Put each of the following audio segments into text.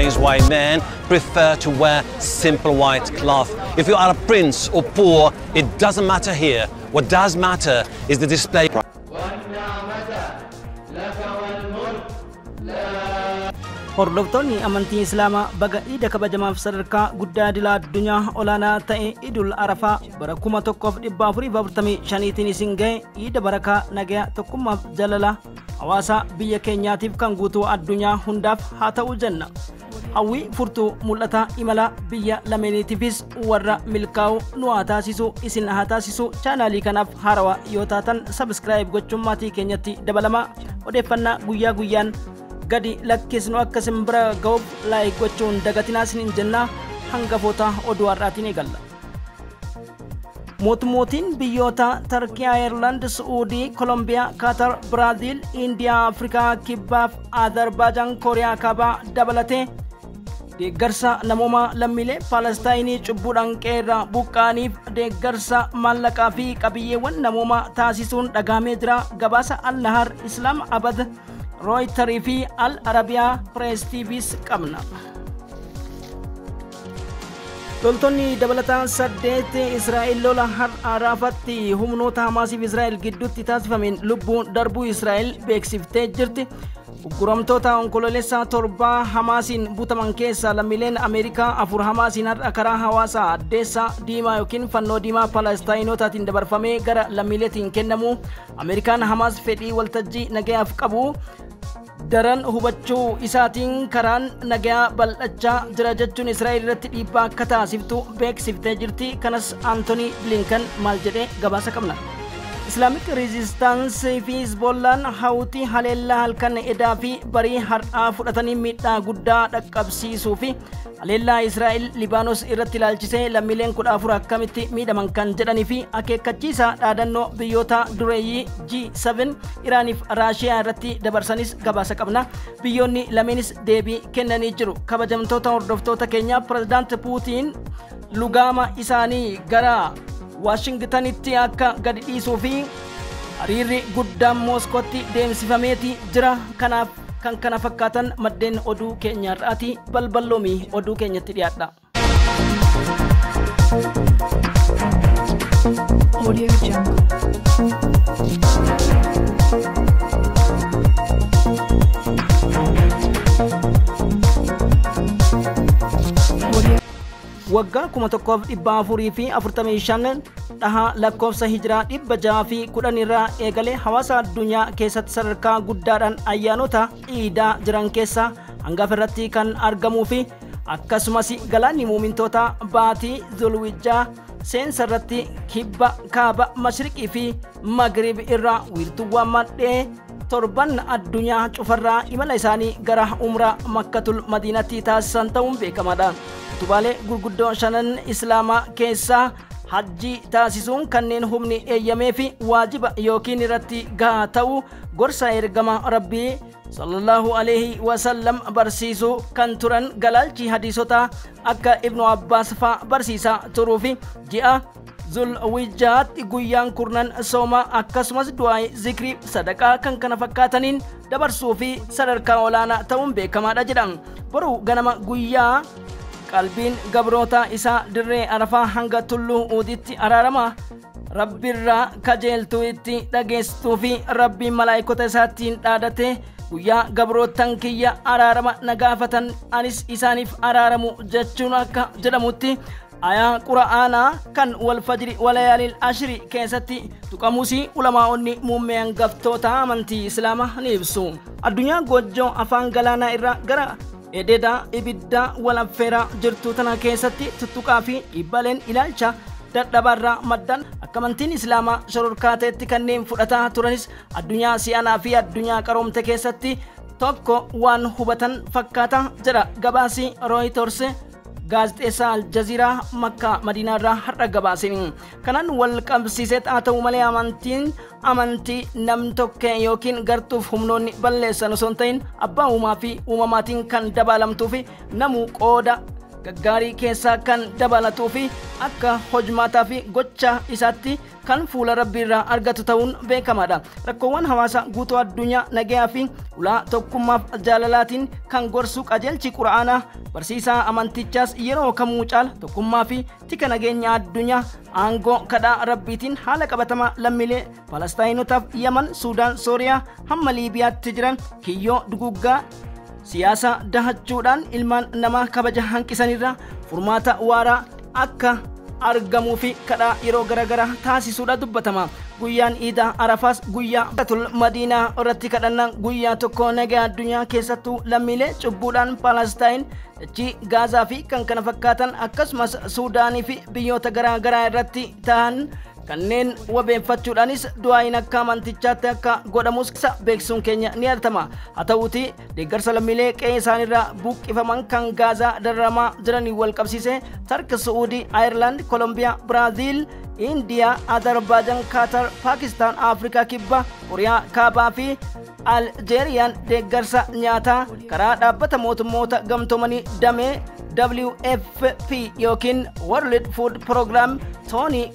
explains why men prefer to wear simple white cloth. If you are a prince or poor, it doesn't matter here. What does matter is the display. Hordoftoonni amantii Islaamaa baga iida kabajamaaf sadarkaa guddaa idila addunyaa olaanaa ta'e Idul Arafaa bara 1445tiin isin ga'e iida barakaa nagaya tokkummaaf jaalala hawaasa biyya keenyaatiif kan guutuu addunyaa hundaaf haa ta'u jenna. Hawwii furtuu mul'ata imala biyya lameeniitiifis warra milkaa'u nu haa taasisu isin haa taasisu. Chaanaalii kanaaf haarawaa yoo taatan sabskiraayib gochuun maatii keenyatti dabalama. Odeeffannaa guyyaa guyyaan gadi lakkisnu akka isin bira ga'uuf laayik gochuun dagatinaa isiniin jenna. Hangafoota oduu har'aatiin eegalla. Mootummootiin biyyoota Tarkii, Ayerlaand, Su'uudii, Kolombiyaa, Kaatar, Biraaziil, Indiyaa, Afrikaa Kibbaaf Azerbaajaan, Kooriyaa Kaabaa dabalatee deeggarsa namoomaa lammiilee Palestaayinii cubbuudhaan qe'eerraa buqqa'aniif deeggarsa maallaqaa fi qabiyyeewwan namoomaa taasisuun dhagahamee jira. Gabaasa Al-Nahar, Islaam Abad, Rooyitarii fi Al Arabiyaa Pirees TVs qabna. Loltoonni dabalataan 8 Israa'el lola har'a Raafaatti humnoota Hamaasiif Israa'el gidduutti taasifameen lubbuun darbuu Israa'el beeksiftee jirti. Gurguramtoota onkololeessaa 7 Hamaasiin butaman keessaa lammiileen Ameerikaa 4 Hamaasiin har'a karaa hawaasa addeessaa diimaa yookiin fannoo diimaa Palestaayinotaatiin dabarfamee gara lammiileetiin kennamu. Ameerikaan Hamaas fedhii waltajjii nagayaaf qabu daran hubachuu isaatiin karaan nagayaa bal'achaa jira jechuun Israa'el irratti dhiibbaa akka taasiftu beeksiftee jirti. Kanas Antoonii Bilinkan maal jedhee gabaasa qabna. Islamic Resistance fi Hezbollaan Hawutii haleellaa halkan edaa fi barii har'aa fudhatanii miidhaa guddaa dhaqqabsiisuu fi haleellaa Israa'el Libaanos irratti ilaalchisee lammiileen 14 akkamitti miidhaman kan jedhanii fi akeekkachiisa dhaadannoo biyyoota dureeyyii G7 Iraaniif Raashiyaa irratti dabarsanis gabaasa qabna. Biyyoonni lameenis deebii kennanii jiru. Kabajamtoota hordoftoota keenyaa, Pirezidaant Puutiin lugaama isaanii gara Waashingtanitti akka gadi dhiisuu fi hariirri guddaan Mooskootti deemsifameeti jira. Kanaaf kan kana fakkaatan maddeen oduu keenya har'aati. Balballoomii oduu keenyatti dhiyaadha. Audio Jungle. Audio Waggaa 1445 dhahaa lakkoofsa hijiraa 610 irraa eegalee hawaasa addunyaa keessatti sadarkaa guddaadhaan ayyaanota iidaa jiran keessaa hangafa irratti kan argamuu fi akkasumas galaanni muumintoota baatii Zulwijjaa seensa irratti kibba kaaba mashriqii fi magriib irraa wiirtuuwwan madhee torban addunyaa cufarraa imala isaanii gara umraa Makkatul Madiinatti taasisan ta'uun beekamaadha. Utubaalee gurguddoo shanan Islaamaa keessaa hajjii taasisuun kanneen humni eeyyamee fi waajiba yookiin irratti gahaa ta'u gorsa ergama Rabbii sallallahu alaihi wasallam barsiisuu kan turan galaalchi hadiisota akka Ibnu Abbaas faa barsiisaa turuu fi ji'a Zulwijjaatti guyyaan kurnan sooma akkasumas du'aa zikrii sadaqaa kan kana fakkaataniin dabarsuu fi sadarkaa olaanaa ta'uun beekamaadha jedhan. Boruu ganama guyyaa qalbiin gabroota isaa dirree Arafaa hanga tulluu Uuditti araarama Rabbirraa kajeeltuu itti dhageesstuu fi Rabbiin malaayikota isaattiin dhaadate guyyaa gabroottan kiyya araarama na gaafatan anis isaaniif araaramu jechuun akka jedhamutti ayaa qura'aanaa kan wal fajri walayaalil ashri keessatti tuqamuusi ulamaa'onni muummee hangaftoota amantii Islaamaa ni ibsu. Addunyaa goojjoo afaan galaanaa irraa gara ededaa ibiddaa wal affeeraa jirtu tana keessatti tuttuqaa fi dhiibbaaleen ilaalcha dadhabaarraa maddan akka amantiin Islaamaa shororkaa ta'etti kanneen fudhataa turanis addunyaa si'anaa fi addunyaa qaroomte keessatti tokko waan hubatan fakkaata jedha gabaasi Rooyitors gaazexeessaa Aljaziiraa Makkaa Madiinaa irraa har'a gabaaseen. Kanaan wal qabsiisee haa ta'u malee amantiin amantii nam-tokkee yookiin gartuuf humnoonni balleessan osoo hin ta'in abbaa uumaa fi uumamaatiin kan dabaalamtuu fi namuu qooda gaggaarii keessaa kan dabalatuu fi akka hojmaataa fi gocha isaatti kan fuula rabbiirraa argatu ta'uun beekamaadha. Rakkoowwan hawaasa guutuu addunyaa nagayaa fi ulaa tokkummaaf jaalalaatiin kan gorsu qajeelchi qura'aanaa barsiisaa amantichaas yeroo kamuu caala tokkummaa fi tika nageenya addunyaa aangoo kadhaa rabbiitiin haala qabatamaa lammiilee Palestaayinotaaf Yaman, Suudaan, Sooriyaa hamma Liibiyaatti jiran kiyyoo duguggaa siyaasa dahachuudhaan ilmaan namaa kabaja hanqisanirraa furmaata waaraa akka argamuu fi kadhaa yeroo garaagaraa taasisuudha dubbatama. Guyyaan Iidaa Arafaas guyyaa Batul Madiinaa irratti kadhannaan guyyaa tokko nagaa addunyaa keessattuu lammiilee cubbuudhaan Palestaayin, dachii Gaazaa fi kan kana fakkaatan akkasumas Suudaanii fi biyyoota garaagaraa irratti ta'an kanneen wabeeffachuudhaanis du'aayin akka amantichaatti akka godhamus beeksisuun keenya ni yaadatama. Haa ta'uutii deeggarsa lammiilee qe'ee isaaniirraa buqqifaman kan Gaazaa dararamaa jiranii wal qabsiise Tarki, Su'uudii, Ayirlaand, Kolombiyaa, Biraaziil, Indiyaa, Azerbaajaan, Kaatar, Paakistaan, Afrikaa Kibbaa, Kooriyaa Kaabaa fi Aljeeriyaan deeggarsa nyaataa karaa dhaabbata mootummoota gamtoomanii damee WFP yookiin World Food Program toonii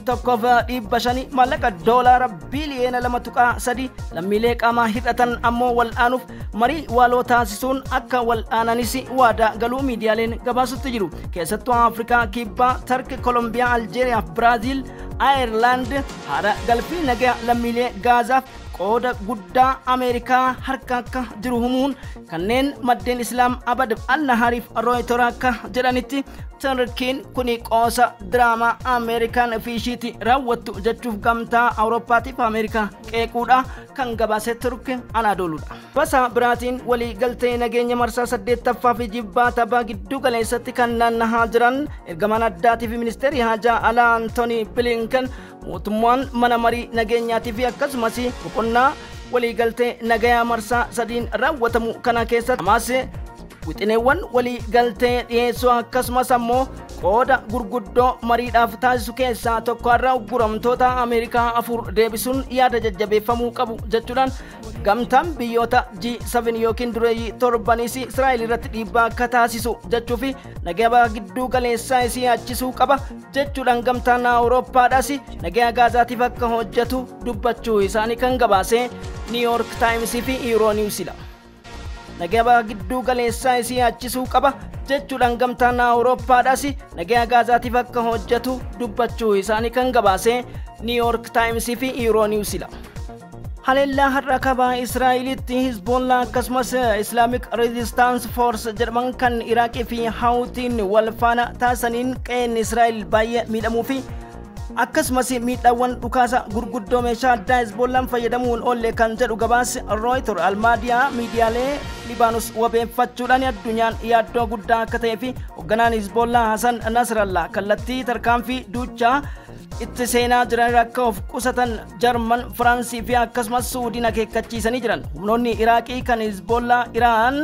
61,500 maallaqa doolaara biliyoona 2.3 lammiilee qaamaa hir'atan ammoo wal'aanuuf marii waaloo taasisuun akka wal'aananis waadaa galuu miidiyaaleen gabaasutti jiru. Keessattuu Afrikaa Kibbaa, Tarki, Kolombiyaa, Aljeeriyaa fi Biraaziil, Ayirlaand haadha galfii nagaa lammiilee Gaazaaf qooda guddaa Ameerikaa harka akka jiru humuun kanneen maddeen Islaam Abad Al-Nahariif Rooyiter akka jedhanitti Turkiin kuni qoosa diraamaa Ameerikaan fiishiiti raawwattu jechuuf gamtaa Awurooppaatiif Ameerikaa qeequudha kan gabaase Turki Anaadooluudha. Basa biraatiin walii galtee nageenya marsaa 8ffaa fi jibbaa taphaa giddu galeessatti kan naannahaa jiran ergamaan addaatii fi ministeerri haajaa alaa Antoonii Bilinkan mootummaan mana marii nageenyaatii fi akkasumas boqonnaa waliigaltee nagayaa marsaa 3 raawwatamu kana keessatti Hamaas wixineewwan waliigaltee dhiyeessuu akkasumas ammoo qooda gurguddoo mariidhaaf taasisu keessaa tokko har'a ugguramtoota Ameerikaa 4 deebisuun yaada jajjabeeffamuu qabu jechuudhaan gamtaan biyyoota G7 yookiin dureeyyii torbanis Israa'el irratti dhiibbaa akka taasisu jechuu fi nagaa gidduu galeessaa isii achisuu qaba jechuudhaan gamtaan Awurooppaadhaas nagaa Gaazaatiif akka hojjetu dubbachuu isaanii kan gabaase New York Times fi Euronews dha. Nagaa gidduu galeessaa isii achisuu qaba jechuudhaan gamtaan Awurooppaadhaas nagaa Gaazaatiif akka hojjetu dubbachuu isaanii kan gabaase New York Times fi Euronews dha. Haleellaa har'a kaabaa Israa'elitti Hizbollaa akkasumas Islamic Resistance Force jedhaman kan Iraaqii fi Hawutiin wal faana taasisaniin qe'een Israa'el baay'ee miidhamuu fi akkasumas miidhaawwan dhukaasa gurguddoo meeshaa addaa Hizbollaan fayyadamuun oolle kan jedhu gabaasi Rooyiter Almaadiyaa miidiyaalee Libaanus wabeeffachuudhaan addunyaan yaaddoo guddaa akka ta'ee fi hoogganaan Hizbollaa Hasan Nasrallah kallattii tarkaanfii duuchaa itti seenaa jiran akka of qusatan Jarman, Firaansii fi akkasumas Suudiin akeekkachiisanii jiran. Humnoonni Iraaqii kan Hizbollaa Iraan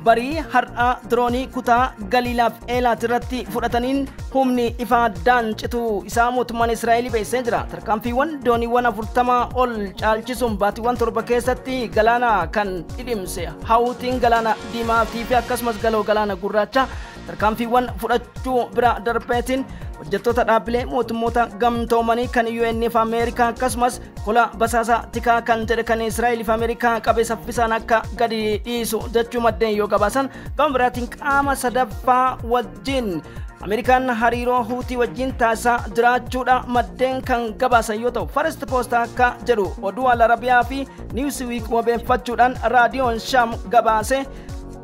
barii har'a diroonii kutaa Galiilaaf Eelaat irratti fudhataniin humni ifa addaan cituu isaa mootummaan Israa'el beeksisee jira. Tarkaanfiiwwan dooniiwwan 40 ol caalchisuun baatiiwwan 7 keessatti galaana kan dhidhimse Hawutiin galaana diimaa fi akkasumas galoo galaana gurraacha tarkaanfiiwwan fudhachuu bira darbeetiin hojjettoota dhaabbilee mootummoota gamtoomanii kan UN fi Ameerikaa akkasumas kola basaasa tikaa kan jedhe kan Israa'el fi Ameerikaa qabe saffisaan akka gadi dhiisu jechuu maddeen yoo gabaasan gama biraatiin qaama sadaffaa wajjin Ameerikaan hariiroo Huutii wajjin taasisaa jiraachuudha maddeen kan gabaasan yoo ta'u First Post akka jedhu oduu Al Arabiyaa fi Newsweek wabeeffachuudhaan raadiyoon Shaam gabaase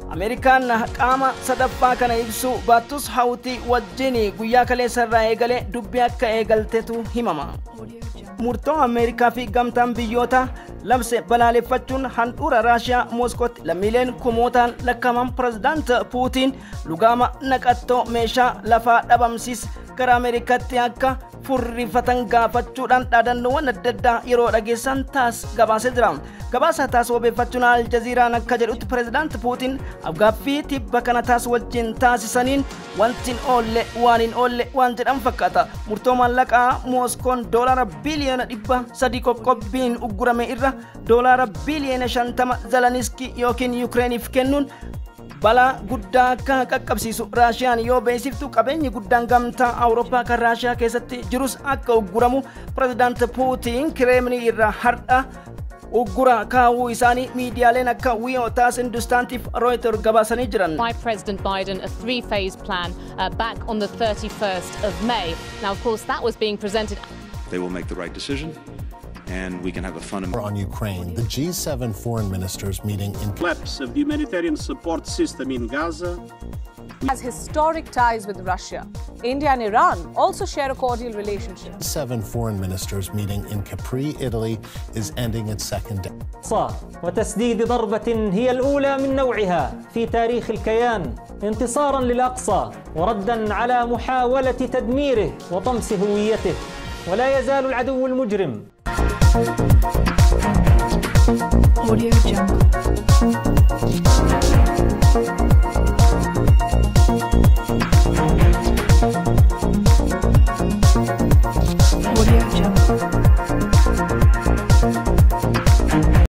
Ameerikaan qaama sadaffaa kana ibsuu baattus Hawutii wajjin guyyaa kaleessa irraa eegalee dubbii akka eegaltetu himama. Murtoo Ameerikaa fi gamtaan biyyoota labse balaaleffachuun handhuura Raashiyaa Mooskootti lammiileen kumootaan lakkaa'aman pirezidaant Puutiin lugaama naqattoo meeshaa lafaa dhabamsiis gara Ameerikaatti akka furrifatan gaafachuudhaan dhaadannoowwan adda addaa yeroo dhageessan taas gabaasee jira. Gabaasa taas wabeeffachuun Aljaziiraan akka jedhutti pirezidaant Puutiin afgaaffii tibba kana taas wajjin taasisaniin wanti hin oolle waan hin oolle waan jedhan fakkaata. Murtoo maallaqaa Mooskoon doolaara biliyoona 300 qoqqobbiin uggurame irra doolaara biliyoona 50 Zeleniskii yookiin Yukireeniif kennuun Balaa guddaa akka qaqqabsiisu Raashiyaan yoo beeksiftu, qabeenyi guddaan Gamtaa Awurooppaa kan Raashiyaa keessatti jirus akka ugguramu Pirezidaant Puutiin Kireemlin irraa har'a uggura kaawuu isaanii miidiyaaleen akka Wiyootaas, Hindustaantiif Rooyiter gabaasanii jiran. By President Biden a three-phase plan back on the 31st of May. Now, of course, that was being presented. They will make the right decision, and we can have a fundamental. On Ukraine, the G7 foreign ministers meeting in collapse of the humanitarian support system in Gaza. Has historic ties with Russia. India and Iran also share a cordial relationship. Seven foreign ministers meeting in Capri, Italy, is ending its second day. وتسديد ضربة هي الأولى من نوعها في تاريخ الكيان، انتصارا للأقصى وردا على محاولة تدميره وطمس هويته، ولا يزال العدو المجرم. Audio Jungle.